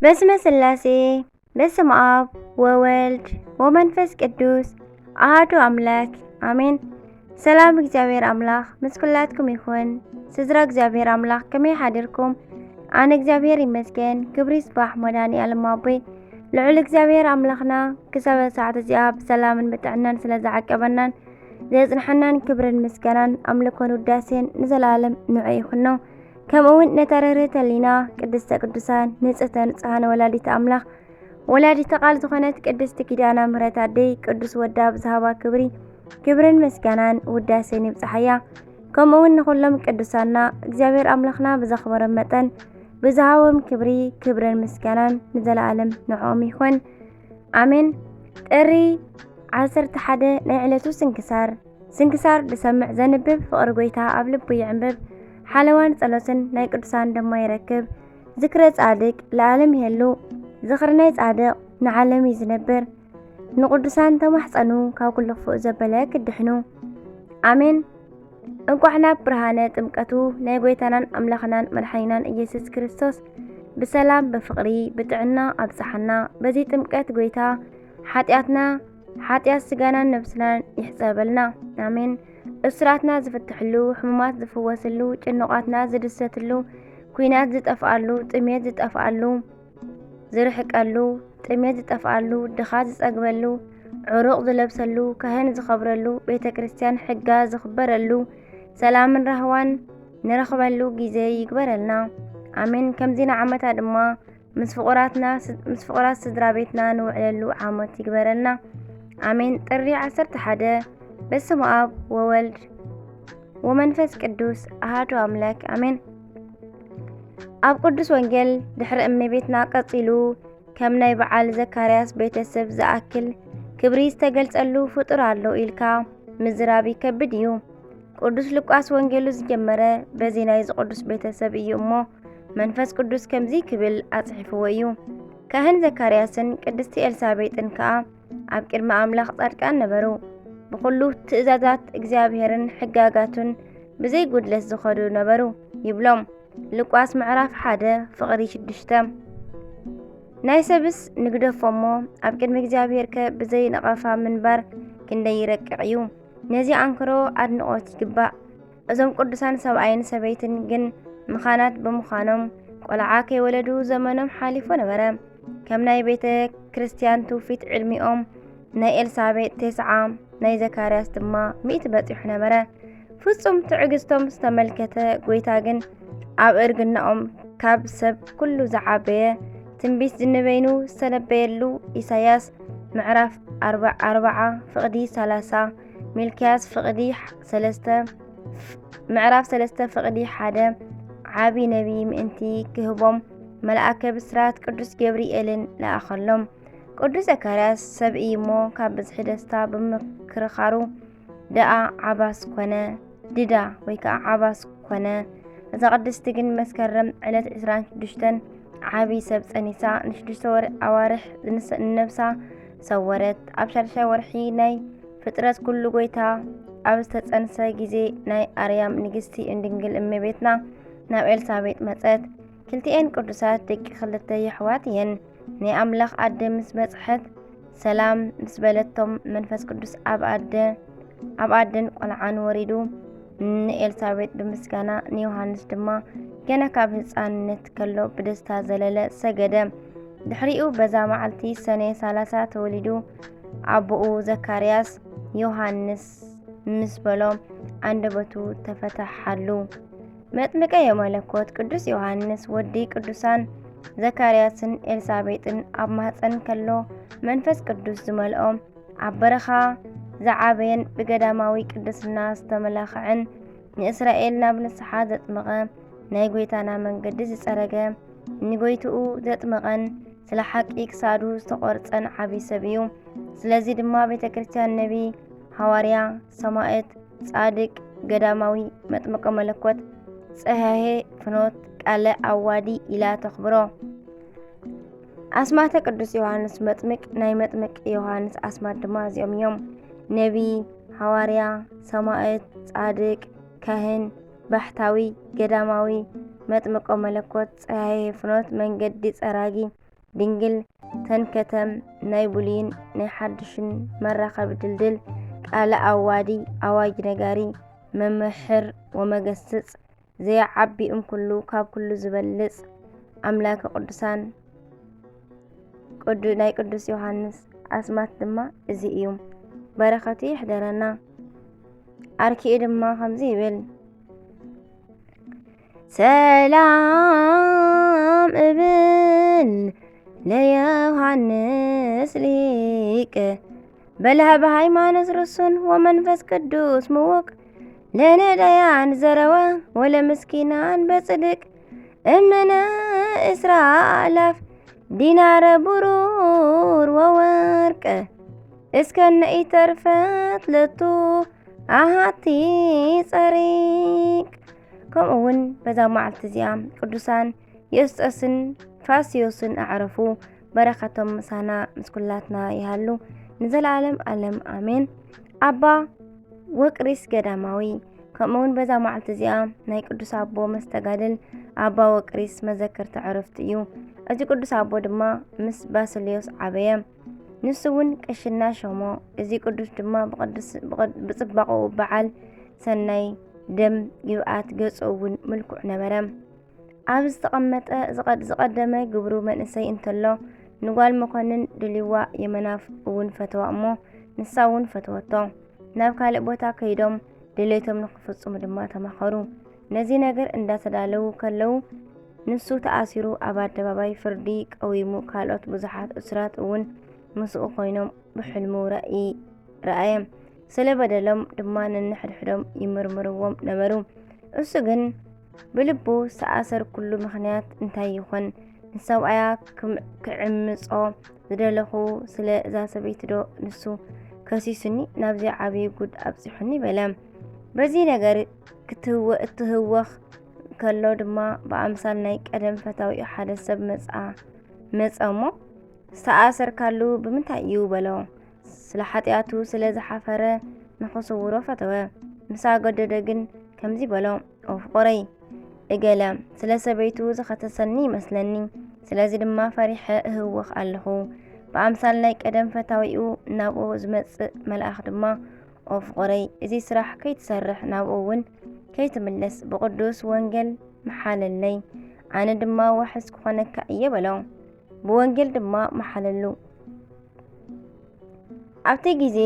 በስመ ስላሴ፣ በስመ ኣብ ወወልድ ወመንፈስ ቅዱስ ኣሃዱ ኣምላክ ኣሜን። ሰላም እግዚኣብሔር ኣምላኽ ምስ ኩላትኩም ይኹን። ስድራ እግዚኣብሔር ኣምላኽ ከመይ ሓዲርኩም? ኣነ እግዚኣብሔር ይመስገን፣ ክብሪ ይስባሕ መድኃኔ ዓለም ኣቦይ። ልዑል እግዚኣብሔር ኣምላኽና ክሳብ ሰዓት እዚኣ ብሰላምን ብጥዕናን ስለ ዝዓቀበናን ዘጽንሐናን ክብርን ምስጋናን ኣምልኮን ውዳሴን ንዘለኣለም ንዑ ይኹኖ። ከምኡ እውን ነታ ርህርህተ ህሊና ቅድስተ ቅዱሳን ንጽህተ ንጹሃን ወላዲተ ኣምላኽ ወላዲተ ቃል ዝኾነት ቅድስቲ ኪዳነ ምሕረት ኣደይ ቅዱስ ወዳ ብዝሃባ ክብሪ ክብርን ምስጋናን ውዳሴን ይብጽሓያ። ከምኡ እውን ንኹሎም ቅዱሳና እግዚኣብሔር ኣምላኽና ብዘኽበሮም መጠን ብዝሃቦም ክብሪ ክብርን ምስጋናን ንዘለኣለም ንዕኦም ይኹን። ኣሜን። ጥሪ ዓሰርተ ሓደ ናይ ዕለቱ ስንክሳር። ስንክሳር ዝሰምዕ ዘንብብ ፍቕሪ ጐይታ ኣብ ልቡ ይዕንብብ። ሓለዋን ጸሎትን ናይ ቅዱሳን ድማ ይረክብ። ዝክረ ጻድቅ ለዓለም ይሄሉ። ዝኽሪ ናይ ጻድቕ ንዓለም እዩ ዝነብር። ንቅዱሳን ተማሕጸኑ ካብ ኩሉ ክፉእ ዘበለ ክድሕኑ። ኣሜን። እንቋዕ ናብ ብርሃነ ጥምቀቱ ናይ ጐይታናን ኣምላኽናን መድሓኒናን ኢየሱስ ክርስቶስ ብሰላም ብፍቕሪ ብጥዕና ኣብጽሓና። በዚ ጥምቀት ጐይታ ሓጢኣትና ሓጢኣት ስጋናን ነብስናን ይሕጸበልና። ኣሜን። እስራትና ዝፍትሕሉ፣ ሕሙማት ዝፍወስሉ፣ ጭኑቓትና ዝድሰትሉ፣ ኲናት ዝጠፍኣሉ፣ ጥሜት ዝጠፍኣሉ፣ ዝርሕቀሉ፣ ጥሜት ዝጠፍኣሉ፣ ድኻ ዝጸግበሉ፣ ዕሩቕ ዝለብሰሉ፣ ካህን ዝኸብረሉ፣ ቤተ ክርስቲያን ሕጋ ዝኽበረሉ፣ ሰላምን ራህዋን ንረኽበሉ ግዜ ይግበረልና። ኣሜን። ከምዚ ንዓመታ ድማ ምስ ፍቑራትና ስ-፣ ምስ ፍቑራት ስድራ ቤትና ንውዕለሉ ዓመት ይግበረልና። ኣሜን። ጥሪ ዓሰርተ ሓደ። በስመ ኣብ ወወልድ ወመንፈስ ቅዱስ ኣሃዱ ኣምላክ ኣሜን። ኣብ ቅዱስ ወንጌል ድሕሪ እመቤትና ቀጺሉ ከም ናይ በዓል ዘካርያስ ቤተሰብ ዝኣክል ክብሪ ዝተገልጸሉ ፍጡር ኣሎ ኢልካ ምዝራብ ይከብድ እዩ። ቅዱስ ሉቃስ ወንጌሉ ዝጀመረ በዚ ናይዚ ቅዱስ ቤተሰብ እዩ እሞ፣ መንፈስ ቅዱስ ከምዚ ክብል ኣጽሒፍዎ እዩ። ካህን ዘካርያስን ቅድስቲ ኤልሳቤጥን ከኣ ኣብ ቅድሚ ኣምላኽ ጻድቃን ነበሩ። ብኹሉ ትእዛዛት እግዚኣብሔርን ሕጋጋቱን ብዘይ ጉድለት ዝኸዱ ነበሩ ይብሎም። ሉቃስ ምዕራፍ ሓደ ፍቕሪ ሽዱሽተ። ናይ ሰብስ ንግደፎ እሞ ኣብ ቅድሚ እግዚኣብሔርከ ብዘይ ነቐፋ ምንባር ክንደይ ይረቅቕ እዩ። ነዚ ኣንክሮ ኣድንቖት ይግባእ። እዞም ቅዱሳን ሰብኣይን ሰበይትን ግን መኻናት ብምዃኖም ቆልዓ ከይወለዱ ዘመኖም ሓሊፉ ነበረ። ከም ናይ ቤተ ክርስቲያን ትውፊት ዕድሚኦም ናይ ኤልሳቤጥ ተስዓ ናይ ዘካርያስ ድማ ሚእቲ በጺሑ ነበረ። ፍጹም ትዕግስቶም ዝተመልከተ ጐይታ ግን ኣብ እርግናኦም ካብ ሰብ ኩሉ ዝዓበየ ትንቢት ዝንበይኑ ዝተነበየሉ ኢሳያስ ምዕራፍ ኣርባ-፣ ኣርብዓ ፍቕዲ ሰላሳ፣ ሚልክያስ ፍቕዲ ሰለስተ፣ ምዕራፍ ሰለስተ ፍቕዲ ሓደ ዓቢ ነቢ ምእንቲ ክህቦም መልኣከ ብስራት ቅዱስ ገብርኤልን ለኣኸሎም። ቅዱስ ዘካርያስ ሰብእይ እሞ ካብ ብዝሒ ደስታ ብምክርኻሩ ደኣ ዓባስ ኮነ፣ ድዳ ወይ ከኣ ዓባስ ኮነ። እዛ ቅድስቲ ግን መስከረም ዕለት ዕስራን ሽዱሽተን ዓቢ ሰብ ጸኒሳ፣ ንሽዱሽተ ወር-፣ ኣዋርሕ ንስ-፣ ንነብሳ ሰወረት። ኣብ ሻድሻይ ወርሒ ናይ ፍጥረት ኩሉ ጐይታ ኣብ ዝተጸንሰ ግዜ ናይ ኣርያም ንግስቲ እም ድንግል እመቤትና ናብ ኤልሳቤጥ መጸት። ክልቲኤን ቅዱሳት ደቂ ክልተ የሕዋት እየን። ናይ ኣምላኽ ኣደ ምስ በጽሐት ሰላም ምስ በለቶም፣ መንፈስ ቅዱስ ኣብ ኣደ-፣ ኣብ ኣደን ቆልዓን ወሪዱ ንኤልሳቤጥ ብምስጋና፣ ንዮሃንስ ድማ ገና ካብ ህጻንነት ከሎ ብደስታ ዘለለ፣ ሰገደ። ድሕሪኡ በዛ መዓልቲ ሰኔ ሰላሳ ተወሊዱ። ኣቦኡ ዘካርያስ ዮሃንስ ምስ በሎ፣ ኣንደበቱ ተፈታሓሉ። መጥምቀ የመለኮት ቅዱስ ዮሃንስ ወዲ ቅዱሳን ዘካርያስን ኤልሳቤጥን ኣብ ማህፀን ከሎ መንፈስ ቅዱስ ዝመልኦ፣ ኣብ በረኻ ዝዓበየን ብገዳማዊ ቅድስና ዝተመላኸዐን፣ ንእስራኤል ናብ ንስሓ ዘጥመቐ፣ ናይ ጐይታና መንገዲ ዝጸረገ፣ ንጐይትኡ ዘጥመቐን ስለ ሓቂ ክሳዱ ዝተቖርጸን ዓቢ ሰብ እዩ። ስለዚ ድማ ቤተ ክርስቲያን ነቢ፣ ሃዋርያ፣ ሰማዕት፣ ጻድቅ፣ ገዳማዊ፣ መጥምቀ መለኮት፣ ጸሃሄ ፍኖት፣ ቃለ ኣዋዲ ኢላ ተኽብሮ። ኣስማተ ቅዱስ ዮሃንስ መጥምቅ። ናይ መጥምቅ ዮሃንስ ኣስማት ድማ እዚኦም እዮም። ነቢ፣ ሃዋርያ፣ ሰማዕት፣ ጻድቅ፣ ካህን፣ ባሕታዊ፣ ገዳማዊ፣ መጥምቆ መለኮት፣ ጸሃየ ፍኖት፣ መንገዲ ጸራጊ፣ ድንግል ተንከተም ናይ ብሉይን ናይ ሓድሽን መራኸቢ ድልድል፣ ቃለ ኣዋዲ፣ ኣዋጅ ነጋሪ፣ መምሕር ወመገስጽ፣ ዘየዓቢ እምኩሉ ካብ ኩሉ ዝበልጽ ኣምላከ ቅዱሳን ቅዱ-፣ ናይ ቅዱስ ዮሃንስ ኣስማት ድማ እዚ እዩ። በረኸቱ ይሕደረና። ኣርኪኡ ድማ ከምዚ ይብል። ሰላም እብል ለዮሃንስ ሊቅ በለሀ በሃይማኖት ርሱን ወመንፈስ ቅዱስ ምውቅ ለነዳያን ዘረወ ወለምስኪናን በጽድቅ እምነ እስራ ኣላፍ ዲናረ ብሩር ወወርቅ እስከነ ኢተርፈት ለቱ ኣሃቲ ጸሪቅ። ከምኡ እውን በዛ መዓልቲ እዚኣ ቅዱሳን ዮስጠስን ፋስዮስን ኣዕረፉ። በረኸቶም ምሳና ምስ ኩላትና ይሃሉ ንዘለዓለም ዓለም ኣሜን። ኣባ ወቅሪስ ገዳማዊ። ከምኡ እውን በዛ መዓልቲ እዚኣ ናይ ቅዱስ ኣቦ መስተጋድል ኣባ ወቅሪስ መዘከርታ ዕረፍቱ እዩ። እዚ ቅዱስ ኣቦ ድማ ምስ ባስልዮስ ዓበየ። ንሱ እውን ቅሽና ሾሞ። እዚ ቅዱስ ድማ ብቕድስ-፣ ብቕድ-፣ ብጽባቐኡ በዓል ሰናይ ደም ግብኣት ገጹ እውን ምልኩዕ ነበረ። ኣብ ዝተቐመጠ ዝቐድ-፣ ዝቐደመ ግብሩ መንእሰይ እንተሎ ንጓል መኮንን ድልዋ የመናፍ እውን ፈተዋ እሞ ንሳ እውን ፈተወቶ። ናብ ካልእ ቦታ ከይዶም ድሌቶም ንኽፍጽሙ ድማ ተማኸሩ። ነዚ ነገር እንዳተዳለዉ ከለዉ ንሱ ተኣሲሩ ኣብ ኣደባባይ ፍርዲ ቀዊሙ ካልኦት ብዙሓት እሱራት እውን ምስኡ ኮይኖም ብሕልሙ ራእይ ረኣየ። ስለ በደሎም ድማ ነንሕድሕዶም ይምርምርዎም ነበሩ። እሱ ግን ብልቡ ዝተኣሰርኩሉ ምኽንያት እንታይ ይኾን? ንሰብኣያ ክም-፣ ክዕምጾ ዝደለኹ ስለ እዛ ሰበይቲ ዶ ንሱ ከሲሱኒ ናብዚ ዓብዪ ጉድ ኣብጺሑኒ በለ። በዚ ነገር ክትህወ-፣ እትህወኽ ከሎ ድማ ብኣምሳል ናይ ቀደም ፈታዊኡ ሓደ ሰብ መጻ-፣ መጸ እሞ ዝተኣሰርካሉ ብምንታይ እዩ በሎ። ስለ ሓጢኣቱ ስለ ዝሓፈረ ንኽስውሮ ፈተወ። ምስ ኣገደደ ግን ከምዚ በሎ፣ ኦ ፍቑረይ እገለ ስለ ሰበይቱ ዝኸሰሰኒ ይመስለኒ። ስለዚ ድማ ፈሪሐ እህወኽ ኣለኹ። ብኣምሳል ናይ ቀደም ፈታዊኡ ናብኡ ዝመጽእ መልኣኽ ድማ፣ ኦ ፍቑረይ፣ እዚ ስራሕ ከይትሰርሕ ናብኡ እውን ከይትምለስ ብቕዱስ ወንጌል መሓለለይ፣ ኣነ ድማ ዋሕስ ክኾነካ እየ በሎ። ብወንጌል ድማ መሓለሉ። ኣብቲ ግዜ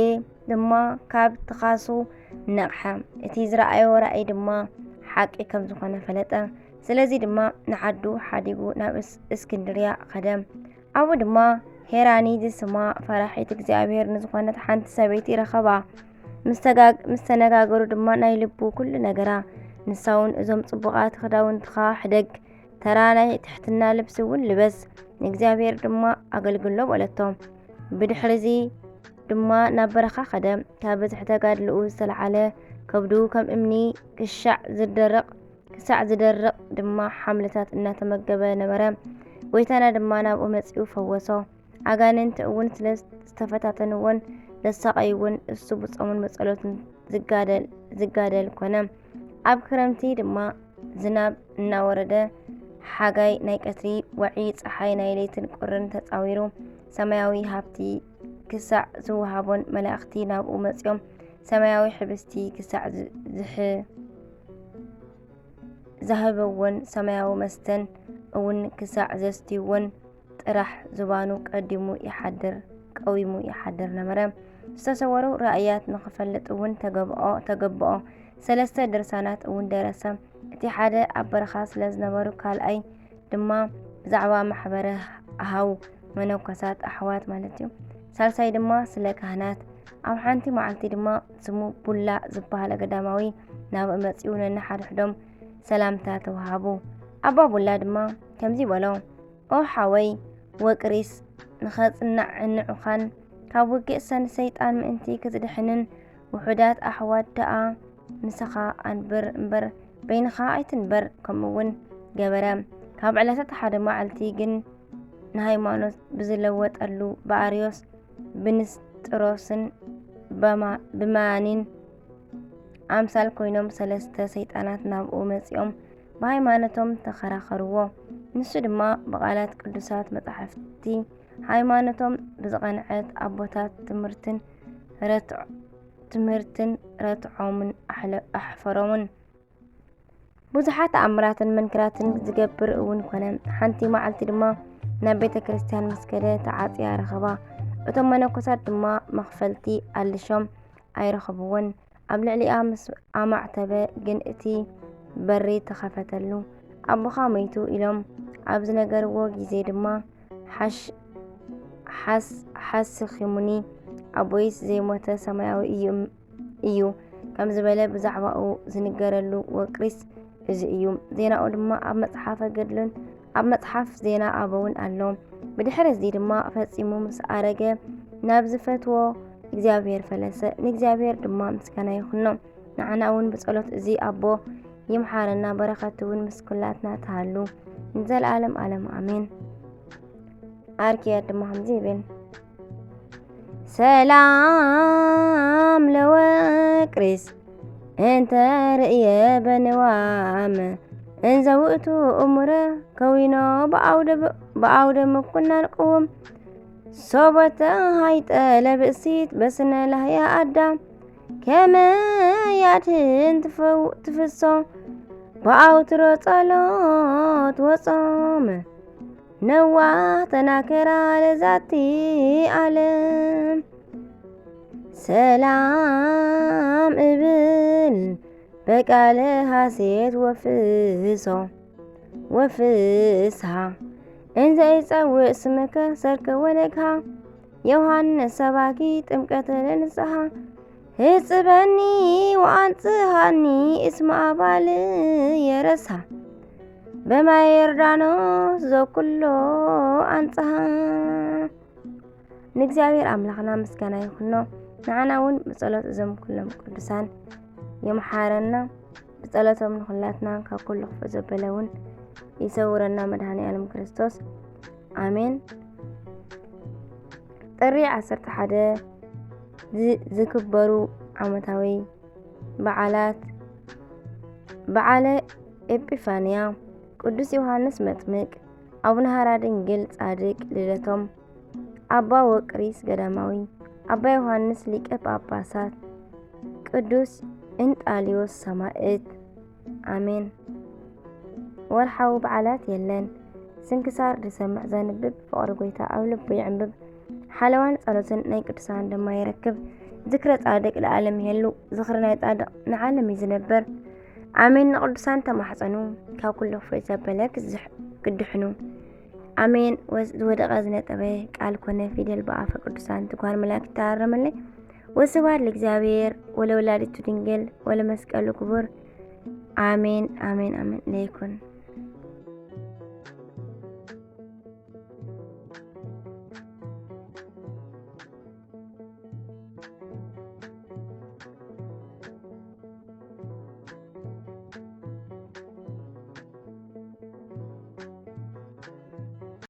ድማ ካብ ትኻሱ ነቕሐ። እቲ ዝረኣዮ ራእይ ድማ ሓቂ ከም ዝኾነ ፈለጠ። ስለዚ ድማ ንዓዱ ሓዲጉ ናብ እስ-፣ እስክንድርያ ኸደ። ኣብኡ ድማ ሄራኒ ዝስማ ፈራሒት እግዚኣብሔር ንዝኾነት ሓንቲ ሰበይቲ ረኸባ። ምስ ተጋግ-፣ ምስ ተነጋገሩ ድማ ናይ ልቡ ኩሉ ነገራ። ንሳ እውን እዞም ጽቡቓት ክዳውንትኻ ሕደግ፣ ተራ ናይ ትሕትና ልብሲ እውን ልበስ፣ ንእግዚኣብሔር ድማ ኣገልግሎ በለቶ። ብድሕሪዚ ድማ ናብ በረኻ ኸደ። ካብ ብዝሒ ተጋድልኡ ዝተለዓለ ከብዱ ከም እምኒ ክሻዕ ዝደርቕ፣ ክሳዕ ዝደርቕ ድማ ሓምልታት እናተመገበ ነበረ። ጎይታና ድማ ናብኡ መጺኡ ፈወሶ። ኣጋንንቲ እውን ስለ ዝተፈታተንዎን ዘሳቐይዎን እሱ ብጾምን ብጸሎትን ዝጋደል፣ ዝጋደል ኮነ። ኣብ ክረምቲ ድማ ዝናብ እናወረደ፣ ሓጋይ ናይ ቀትሪ፣ ወዒ ጸሓይ ናይ ለይትን ቁርን ተጻዊሩ፣ ሰማያዊ ሃብቲ ክሳዕ ዝወሃቦን መላእኽቲ ናብኡ መጺኦም ሰማያዊ ሕብስቲ ክሳዕ ዝ-፣ ዝሕ-፣ ዝሃበዎን ሰማያዊ መስተን እውን ክሳዕ ዘስትይዎን ጥራሕ ዝባኑ ቀዲሙ ይሓድር፣ ቀዊሙ ይሓድር ነበረ። ዝተሰወሩ ራእያት ንኽፈልጥ እውን ተገብኦ፣ ተገብኦ። ሰለስተ ድርሳናት እውን ደረሰ። እቲ ሓደ ኣብ በረኻ ስለ ዝነበሩ፣ ካልኣይ ድማ ብዛዕባ ማሕበረ ኣሃው መነኮሳት ኣሕዋት ማለት እዩ። ሳልሳይ ድማ ስለ ካህናት። ኣብ ሓንቲ መዓልቲ ድማ ስሙ ቡላ ዝበሃለ ገዳማዊ ናብኡ መጺኡ ነንሓድሕዶም ሰላምታ ተወሃቡ። ኣባ ቡላ ድማ ከምዚ በሎ፣ ኦ ሓወይ ወቅሪስ፣ ንኸጽናዕንዑኻን ካብ ውግእ ሰን ሰይጣን ምእንቲ ክትድሕንን ውሑዳት ኣሕዋት ደኣ ምሳኻ ኣንብር እምበር በይንኻ ኣይትንበር። ከምኡ እውን ገበረ። ካብ ዕለታት ሓደ መዓልቲ ግን ንሃይማኖት ብዝለወጠሉ ብኣርዮስ ብንስጥሮስን በማ-፣ ብማኒን ኣምሳል ኮይኖም ሰለስተ ሰይጣናት ናብኡ መጺኦም ብሃይማኖቶም ተኸራኸርዎ። ንሱ ድማ ብቓላት ቅዱሳት መጻሕፍቲ ብትምህርቲ ሃይማኖቶም ብዝቐንዐት ኣቦታት ትምህርትን ረትዖ ትምህርትን ረትዖምን ኣሕለ- ኣሕፈሮምን። ብዙሓት ተኣምራትን መንክራትን ዝገብር እውን ኮነ። ሓንቲ መዓልቲ ድማ ናብ ቤተ ክርስቲያን ምስ ከደ ተዓጽያ ረኸባ። እቶም መነኮሳት ድማ መኽፈልቲ ኣልሾም ኣይረኸብዎን። ኣብ ልዕሊኣ ምስ ኣማዕተበ ግን እቲ በሪ ተኸፈተሉ። ኣቦኻ ሞይቱ ኢሎም ኣብ ዝነገርዎ ግዜ ድማ ሓሽ ሓስ ሓስኺሙኒ ኣቦይስ ዘይሞተ ሰማያዊ እዩ እዩ ከም ዝበለ ብዛዕባኡ ዝንገረሉ ወቅሪስ እዚ እዩ። ዜናኡ ድማ ኣብ መጽሓፈ ገድልን ኣብ መጽሓፍ ዜና ኣበውን ኣሎ። ብድሕሪ እዚ ድማ ፈጺሙ ምስ ኣረገ ናብ ዝፈትዎ እግዚኣብሔር ፈለሰ። ንእግዚኣብሔር ድማ ምስጋና ይኹኖ። ንዓና እውን ብጸሎት እዚ ኣቦ ይምሓረና፣ በረኸቱ እውን ምስ ኩላትና ትሃሉ ንዘለኣለም ኣለም ኣሜን። ኣርኪያ ድማ ከምዚ ይብል። ሰላም ለወቅሪስ እንተ ርእየ በንዋም እንዘ ውእቱ እሙረ ከዊኖ ብኣውደ ምኩናን ቅውም ሶበተ ሃይጠ ለብእሲት በስነ ላህያ ኣዳም ከመ ያድህን ትፈው- ትፍሶ ብኣውትሮ ጸሎት ወጾም ነዋህ ተናከራ ለዛቲ ዓለም ሰላም እብል በቃለ ሐሴት ወፍሶ ወፍስሃ እንዘ ይጸውዕ ስምከ ሰርከ ወነግሃ ዮሐንስ ሰባኪ ጥምቀተ ለንስሃ ህጽበኒ ወኣንጽሃኒ እስመ ኣባል የረስሃ በማየ ዮርዳኖስ ዘኩሎ ኣንጽሃ። ንእግዚኣብሔር ኣምላኽና ምስጋና ይኹኖ። ንዓና እውን ብጸሎት እዞም ኩሎም ቅዱሳን ይምሓረና። ብጸሎቶም ንኹላትና ካብ ኩሉ ክፉእ ዘበለ እውን ይሰውረና መድኃኔ ዓለም ክርስቶስ። ኣሜን። ጥሪ ዓሰርተ ሓደ ዝ- ዝክበሩ ዓመታዊ በዓላት በዓለ ኤጲፋንያ፣ ቅዱስ ዮሐንስ መጥምቅ፣ ኣቡነ ሐራ ድንግል ጻድቅ ልደቶም፣ ኣባ ወቅሪስ ገዳማዊ፣ ኣባ ዮሐንስ ሊቀ ጳጳሳት፣ ቅዱስ እንጣልዮስ ሰማዕት። ኣሜን። ወርሓዊ በዓላት የለን። ስንክሳር ዝሰምዕ ዘንብብ ፍቕሪ ጎይታ ኣብ ልቡ ይዕንብብ። ሓለዋን ጸሎትን ናይ ቅዱሳን ድማ ይረክብ። ዝክረ ጻድቅ ለዓለም ይሄሉ። ዝኽሪ ናይ ጻድቅ ንዓለም እዩ ዝነብር። ኣሜን። ንቅዱሳን ተማሕጸኑ ካብ ኩሉ ክፉእ ዘበለ ክዝሕ- ክድሕኑ። ኣሜን። ወስ- ዝወደቀ ዝነጠበ ቃል ኮነ ፊደል ብኣፈ ቅዱሳን ትጓል መላእክት ተኣረመለይ። ወስብሐት ለእግዚኣብሔር ወለወላዲቱ ድንግል ወለመስቀሉ ክቡር። ኣሜን፣ ኣሜን፣ ኣሜን ለይኩን።